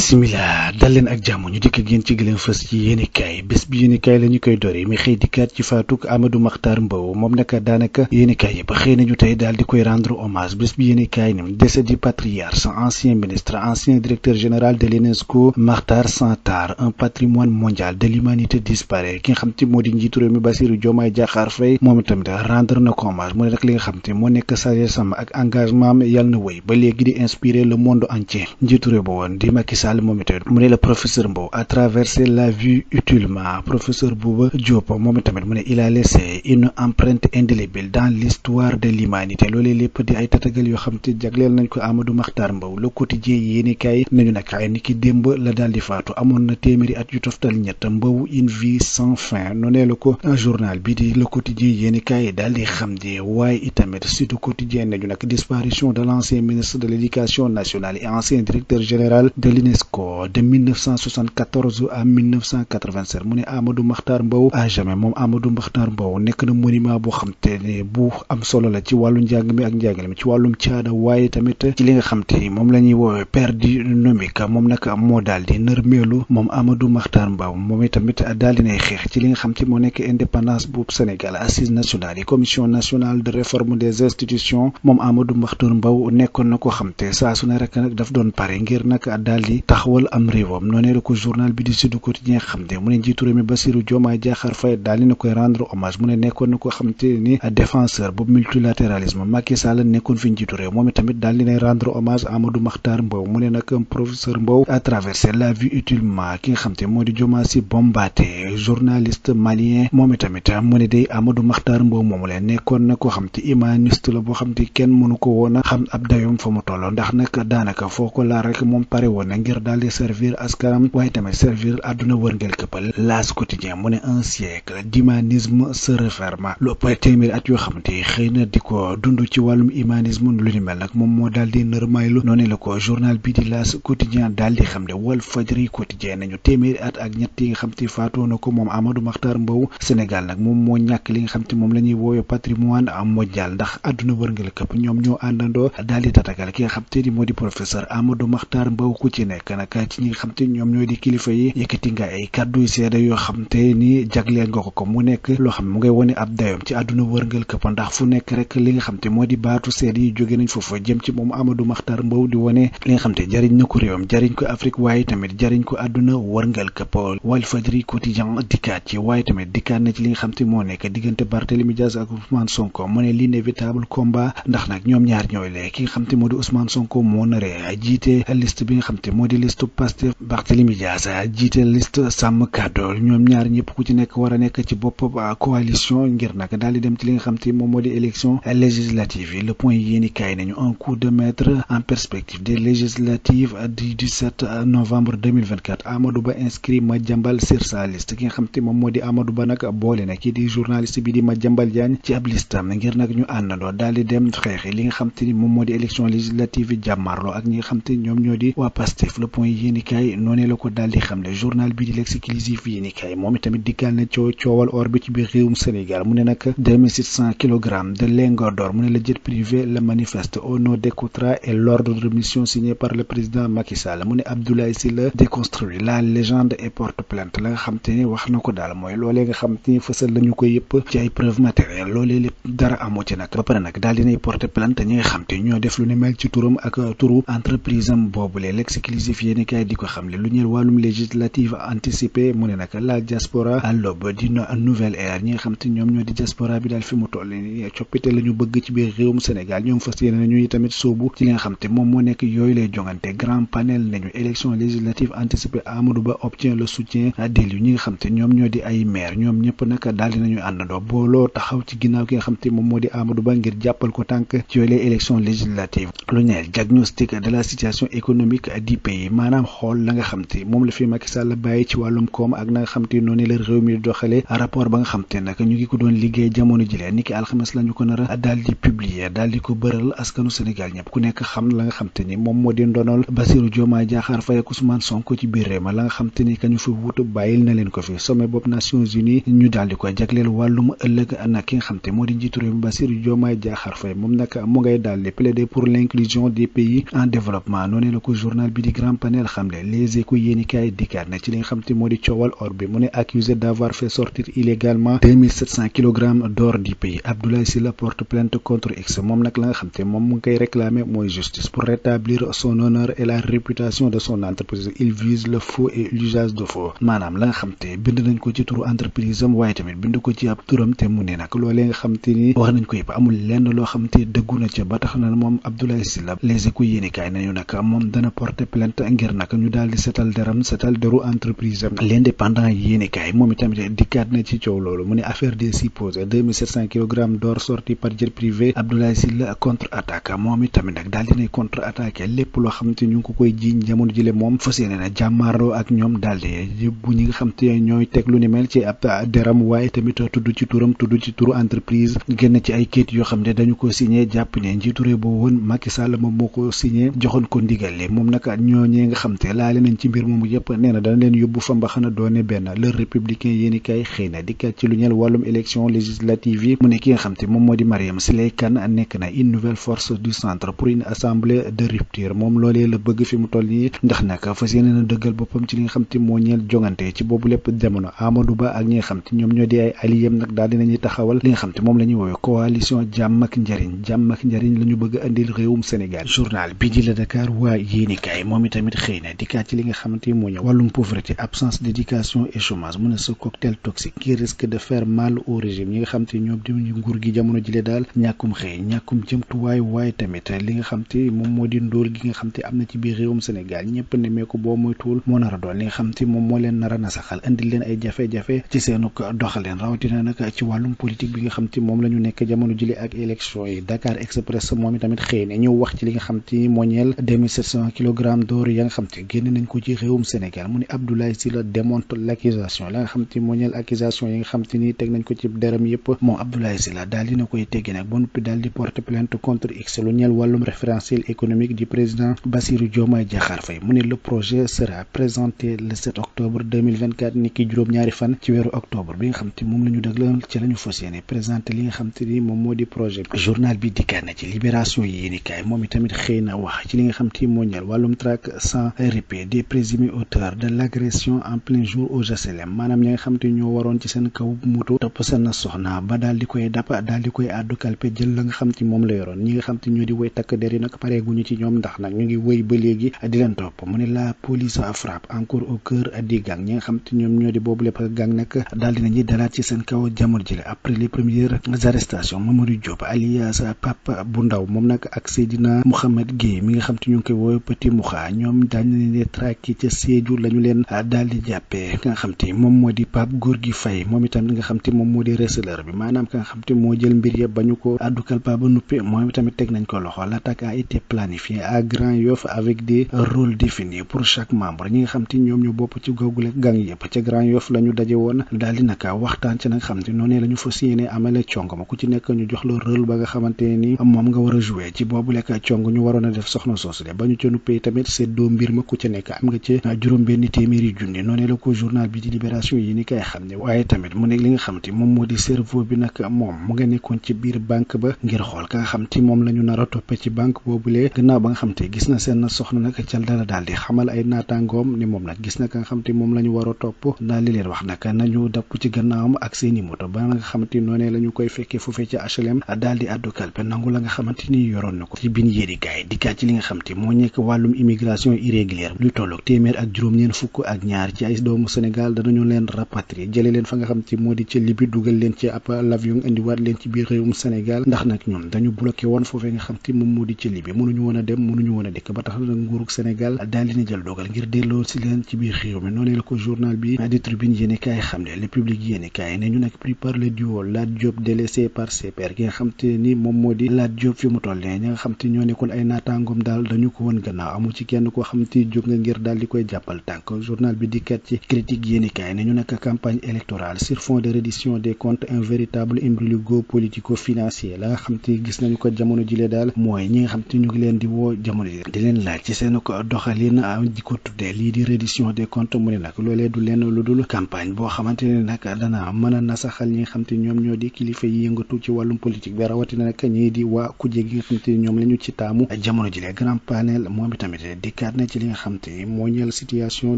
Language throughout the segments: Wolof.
bisimila dal leen ak jàmm ñu dikk ak yéen ci gëleen fës ci yéenekaay bés bi yéenekaay la ñu koy dore mi xëy dikkaat ci faatuk Amadou Makhtar Mbow moom naka daanaka yéenekaay yëpp xëy nañu tey daal di koy rendre hommage bés bi yéenekaay ni décès du patriarche ancien ministre ancien directeur général de l'UNESCO Makhtar Santar un patrimoine mondial de l'humanité disparaît ki nga xam te moo di njiitu réew mi Bassirou Diomaye Diakhar Faye moom tamit rendre na ko hommage mu ne nag li nga xam te moo nekk sagesse am ak engagement am yàlla na wéy ba léegi di inspirer le monde entier njiitu réew ba woon di Macky Sall moom itamit mu ne le professeur Mbow a traversé la vie utilement professeur Bouba Diop moom itamit mu ne il a laissé une empreinte indélébile dans l'histoire de l'humanité loolee lépp di ay tatagal yoo xam te jagleel nañ ko Amadou Makhtar Mbow le quotidien yéenekaay nañu nag ay ni ki démb la daal di faatu amoon na téeméeri at yu toftal ñett Mbow une vie sans fin noonee la ko journal bi di le quotidien yéenekaay daal di xam di waaye itamit Sud Quotidien nañu nag disparition de l'ancien ministre de l'éducation nationale et ancien directeur général de l'UNESCO de 1974 à 1987 mu ne Amadou Makhtar Mbow à jamais moom Amadou Makhtar Mbow nekk na monument boo xam te ne bu am solo la ci wàllu njàng mi ak njàngale mi ci wàllum caada waaye tamit ci li nga xam te ni moom la ñuy woowee père dynamique moom nag moo daal di nërmeelu moom Amadou Makhtar Mbow moom itamit daal di nay xeex ci li nga xam te moo nekk indépendance bu Sénégal assise nationale yi commission nationale de réforme des institutions moom Amadou Makhtar Mbow nekkoon na ko xam te saa su ne rek nag daf doon pare ngir nag daal di taxawal am réewam noonee la ko journal bi di Sud Quotidien xam te mu ne njiitu réew mi Bassirou Diomaye Diakhar Faye daal di na koy rendre hommage mu ne nekkoon na ko xam te ni défenseur bu multilatéralisme Macky Sall nekkoon fi njiitu réew moom itamit daal di nay rendre hommage Amadou Makhtar Mbow mu ne nag professeur Mbow a traversé la vie utilement ki nga xam te moo di Diomaye Bombaté journaliste malien moom itamit mu ne day Amadou Makhtar Mbow moomu leen nekkoon na ko xam te humaniste la boo xam te kenn mënu ko woon a xam ab dayoom fa mu toll ndax nag daanaka foo ko laal rek moom pare woon na ngir daal di servir askanam waaye tamit servir àdduna wërngël këppal L'As quotidien mu ne un siècle d'humanisme se referme lu ëpp téeméeri at yoo xam te xëy na di ko dund ci wàllum humanisme lu ni mel nag moom moo daal di nërmaylu noonu la ko journal bi di L'As quotidien daal di xam ne Walf Fadjri quotidien nañu téeméeri at ak ñett yi nga xam te faatoo na ko moom Amadou Makhtar Mbow Sénégal nag moom moo ñàkk li nga xam te moom la ñuy woowe patrimoine mondial ndax àdduna wërngël këpp ñoom ñoo àndandoo daal di tatagal ki nga xam te ni moo di professeur Amadou Makhtar Mbow ku ci nekk nag ci ñi nga xam te ñoom ñoo di kilifa yi yëkkati nga ay kàddu seede yoo xam te ni jagleel nga ko mu nekk loo xam mu ngay wone ab dayoom ci àdduna wërngël këpp ndax fu nekk rek li nga xam te moo di baatu seede yi jóge nañ foofu jëm ci moom Amadou Makhtar Mbow di wone li nga xam te jariñ na ko réewam jariñ ko Afrique waaye tamit jariñ ko àdduna wërngël këpp Walfadjri quotidien dikkaat ci waaye tamit dikkaat na ci li nga xam te moo nekk diggante Barthélémy Dias ak Ousmane Sonko mu ne l'inévitable combat ndax nag ñoom ñaar ñooy lee ki nga xam te moo di Ousmane Sonko moo naree jiite liste bi nga xam te moo di liste Pastef Barthélémy Dias jiite liste sàmm kàddu ñoom ñaar ñëpp ku ci nekk war a nekk ci bopp coalition ngir nag daal di dem ci li nga xam te moom moo di élection législative yi le point yéeni kaay nañu un coup de maître en perspective des législatives du 17 novembre 2024 Amadou Ba inscrit Madiambal sur sa liste ki nga xam te moom moo di Amadou Ba nag boole na kii di journaliste bi di Madiambal Diagne ci ab listam ngir nag ñu àndandoo daal di dem xeexi li nga xam te ni moom moo di élection législative yi jàmmarloo ak ñi nga xam te ñoom ñoo di waa Pastef le point yéenikaay noonee la ko daal di xam ne journal bi di l'exclusif yéenikaay moom itamit dikkaal na coowal or bi ci biir réewum Sénégal mu ne nag 2600 kilogrammes de lingots d'or mu ne le jet privé le manifeste au nom des contrats et l'ordre de mission signé par le président Macky Sall mu ne Abdoulaye Sylla déconstruit la légende et porte plainte la nga xam te ni wax na ko daal mooy loolee nga xam te ni fësal nañu ko yëpp ci ay preuve matérielle loolee lépp dara amu ci nag ba pare nag daal dinay porter plainte ñi nga xam te ñoo def lu ne mel ci turam ak turu entreprise am boobule l'exclusif yéeni kaay di ko xam le lu ñeel wàllum législative anticipée mu ne nag la diaspora à l'aube d'une nouvelle ère ñi nga xam te ñoom ñoo di diaspora bi daal fi mu toll ni coppite la ñu bëgg ci biir réewum Sénégal ñoom fas yéene nañu tamit soobu ci li nga xam te moom moo nekk yooyu lay jongante grand panel nañu élection législative anticipée Amadou Ba obtient le soutien d'élus ñi nga xam te ñoom ñoo di ay maire ñoom ñëpp nag daal dinañu àndandoo booloo taxaw ci ginnaaw ki nga xam te moom moo di Amadou Ba ngir jàppal ko tànk ci yooyu lay élection législative lu ñeel diagnostic de la situation économique du pays maanaam xool la nga xam te moom la fi Macky Sall bàyyi ci wàllum koom ak na nga xam te noonu la réew mi doxalee rapport ba nga xam te nag ñu ngi ko doon liggéey jamono jilee niki alxames la ñu ko nar a daal di publier daal di ko bëral askanu Sénégal ñëpp ku nekk xam la nga xam te ni moom moo di ndonol Bassirou Diomaye Diakhar Faye ak Ousmane Sonko ci biir réew ma la nga xam te ni kañu fi wutu bàyyil na leen ko fi sommet boobu Nations Unies ñu daal di ko jagleel wàllum ëllëg nag ki nga xam te moo di njiitu réew mi Bassirou Diomaye Diakhar Faye moom nag mu ngay daal di plaider pour l'inclusion des pays en développement noonu la ko journal bi di Grand grand panel xamle Les Échos yéenikaay dikkaat na ci li nga xam te moo di coowal or bi mu ne accusé d'avoir fait sortir illégalement 2700 kilogrammes d'or du pays. Abdoulaye Sylla porte plainte contre X moom nag la nga xam te moom mu ngi koy réclamer mooy justice pour rétablir son honneur et la réputation de son entreprise. Il vise le faux et l'usage de faux maanaam la nga xam te bind nañ ko ci turu entreprise am waaye tamit bind ko ci ab turam te mu ne nag loolee nga xam te ni wax nañ ko yëpp amul lenn loo xam te dëggu na ca ba tax na moom Abdoulaye Sylla Les Échos yéenikaay nañu nag moom dana porter plainte ngir nag ñu daal di setal deram setal deru entreprise am. L'Indépendant yéenikaay moom itamit dikkaat na ci coow loolu mu ne affaire des supposés 2700 kilogrammes d'or sorti par jet privé. Abdoulaye Sylla contre attaque moom itamit nag daal dinay contre attaqué lépp loo xam te ñu ngi ko koy jiiñ jamono jile moom fas yéene na jàmmaarloo ak ñoom daal di bu ñi nga xam te ñooy teg lu ni mel ci ab deram waaye tamit tudd ci turam tudd ci turu entreprise génn ci ay kayit yoo xam ne dañu ko signé jàpp ne njiitu réew boobu woon Macky Sall moom moo ko signé joxoon ko ndigal li moom nag ñooñee nga xam te laale nañ ci mbir moomu yëpp nee na dana leen yóbbu fa mbaxana doone benn Le Républicain yéenikaay xëy na dikkaat ci lu ñeel wàllum élection législative yi mu ne ki nga xam te moom moo di Mariam Siley Kane nekk na une nouvelle force du centre pour une assemblée de rupture moom loolee la bëgg fi mu toll nii ndax nag fas yéene na dëggal boppam ci li nga xam te moo ñeel jongante ci boobu lépp jamono Amadou Ba ak ñi nga xam te ñoom ñoo di ay alliés nag daal dinañuy taxawal li nga xam te moom la ñuy woowee coalition jàmm ak njariñ la ñu bëgg a indil réewum Sénégal. Journal bi di la Dakar waa yéenikaay moom itamit xëy na dikkaat ci li nga xamante moo ñëw wàllum pauvreté absence d'éducation et chômage mu ne ce cocktail toxique qui risque de faire mal au régime ñi nga xam te ñoom di nguur gi jamono jile daal ñàkkum xëy ñàkkum jëmtuwaay waaye tamit li nga xam te moom moo di ndóol gi nga xam te am na ci biir réewum Sénégal ñëpp nemee ko boo moytuwul moo nar a doon li nga xam te moom moo leen nar a nasaxal indil leen ay jafe-jafe ci seenu doxaleen rawatina nag ci wàllum politique bi nga xam te moom la ñu nekk jamono jile ak élection yi. Dakar Express moom itamit xëy na ñu wax ci li nga xam te moo ñeel 2700 kilogrammes d'or ya nga xam te génn nañ ko ci réewum Sénégal mu ne Abdoulaye Sylla démonte l'accusation la nga xam te moo ñeel accusation yi nga xam te ni teg nañ ko ci deram yëpp moom Abdoulaye Sylla daal dina koy teggi nag ba noppi daal di porter plainte contre X lu ñeel wàllum référentiel économique du président Bassirou Diomaye Diakhar Faye mu ne le projet sera présenté le 7 octobre 2024 ni ki juróom-ñaari fan ci weeru octobre bi nga xam te moom la ñu dëggal ci la ñu fas yéene présenté li nga xam te ni moom moo di projet bi. Journal bi dikkaat na ci Libération yéenikaay moom itamit xëy na wax ci li nga xam te moo ñeel wàllum traque sans répit des présumés auteurs de l'agression en plein jour au HLM maanaam ñi nga xam te ñoo waroon ci seen kaw moto topp seen soxna ba daal di koy dàpp daal di koy àddu kalpe jël la nga xam te moom la yoroon ñi nga xam te ñoo di woy takk der yi nag pareeguñu ci ñoom ndax nag ñu ngi wëy ba léegi di leen topp mu ne la police frappe encore au cœur des gangs ñi nga xam te ñoom ñoo di boobu lépp gang nag daal dinañuy dalaat ci seen kaw jamono jële après les premières arrestations Mamadou Diop alias Pape bu ndaw moom nag ak Seydina Mouhamed Gueye mi nga xam te ñu ngi koy woowe Petit Mouxa ñoom daañu leen di traqué ca Sédhiou la ñu leen daal di jàppee ka nga xam te moom moo di Pape Gorgui Faye moom itam nga xam te moom moo di receleur bi maanaam ka nga xam te moo jël mbir yëpp ba ñu ko àddukal pa ba nuppi moom tamit teg nañ ko loxo l'attaque a été planifiée à Grand Yoff avec des rôles définis pour chaque membre ñi nga xam te ñoom ñu bopp ci googule gang yëpp ca Grand Yoff la ñu daje woon daal di naka waxtaan ci nag xam te noonu la ñu fas yéene amale cong ma ku ci nekk ñu jox la rôle ba nga xamante ni moom nga war a jouer ci boobu lekk cong ñu waroon a def soxna soosu de ba ñu ca nuppee tamit seddoo mbir ma ku ci nekk am nga ci juróom-benn téeméeri junni noonu la ko journal bi di Libération yi ni kay xam ne waaye tamit mu ne li nga xam te moom moo di cerveau bi nag moom mu nga nekkoon ci biir banque ba ngir xool ka nga xam te moom la ñu nar a toppe ci banque boobulee gannaaw ba nga xam te gis na seen soxna nag ca dala daal di xamal ay naataangoom ni moom nag gis na ka nga xam te moom la ñu war a topp daal di leen wax nag nañu dapp ci gannaawam ak seeni moto ba nga xamante noonee la ñu koy fekkee foofee ci HLM daal di addu kalpe nangu la nga xamante ni yoroon na ko ci bin yéenikaay dikkaat ci li nga xam te moo nekk wàllum immigration irrégulière luy tolloog téeméer ak juróom-ñeen fukk ak ñaar ci ay doomu Sénégal danañu leen rapatrier jëlee leen fa nga xam te moo di ci Libye dugal leen ci ab l'avion indiwaat leen ci biir réewum Sénégal ndax nag ñoom dañu bloqué woon foofee nga xam te moom moo di ci Libye mënuñu woon a dem mënuñu woon a dëkk ba tax nag nguurug Sénégal daal dina jël dogal ngir delloo si leen ci biir réew mi noonu la ko journal bi di Tribune yéenikaay xam ne le public yéenikaay ne ñu nag pris par le duo Lat Diop délaissé par ses pairs ki nga xam te ni moom moo di Lat Diop fi mu toll ne ñi nga xam te ñoo nekkoon ay naataangoom daal dañu ko woon gannaaw amu ci kenn koo xam te jóg nga ngir daal di koy jàppal tànk journal bi dikkat ci critique yéenikaay ne ñu nekk campagne électorale sur fond de reddition des comptes un véritable imbroglio politico-financier la nga xam te gis nañu ko jamono jile daal mooy ñi nga xam te ñu ngi leen di woo jamono ji di leen laaj ci seen ko doxalin di ko tuddee lii di reddition des comptes mu ne nag loolee du leen lu dul campagne boo xamante ne nag dana mën a nasaxal ñi nga xam te ñoom ñoo di kilifa yi yëngatu ci wàllum politique bi rawatina nag ñii di waa kuje gi nga xam te ñoom la ñu ci taamu jamono jile grand panel moom itamit dikkaat dikkaat na ci li nga xam te moo ñeel situation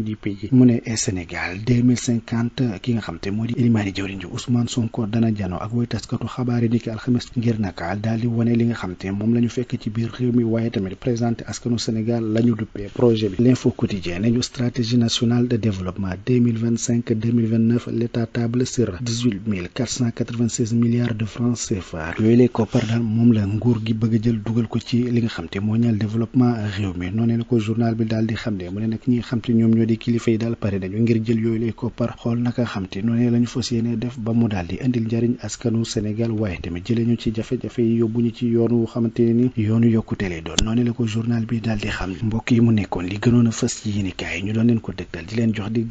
du pays mu ne Sénégal 2050 ki nga xam te moo di Elimane jawriñ ji Ousmane Sonko dana jano ak woy taskatu xabaar yi niki alxames ngir naka daal di wane li nga xam te moom la ñu fekk ci biir réew mi waaye tamit présenté askanu Sénégal la ñu duppee projet bi. L'info quotidien nañu stratégie nationale de développement 2025-2029 l'état table sur 18 496 milliards de francs CFA yooyu lay koppar daal moom la nguur gi bëgg a jël dugal ko ci li nga xam te moo ñeel développement réew mi noonu la ko journal bi daal di xam ne mu ne nag ñi nga xam te ñoom ñoo di kilifa yi daal pare nañu ngir jël yooyu lay koppar xool naka xam te noonu la ñu fas yéene def ba mu daal di indil njariñ askanu Sénégal waaye tamit jëlee ñu ci jafe-jafe yi yóbbu ñu ci yoonu xamante ne ni yoonu yokkute lay doon noonu la ko journal bi daal di xam mbokk yi mu nekkoon li gënoon a fës ci yéenekaay ñu doon leen ko dëgtal di leen jox dig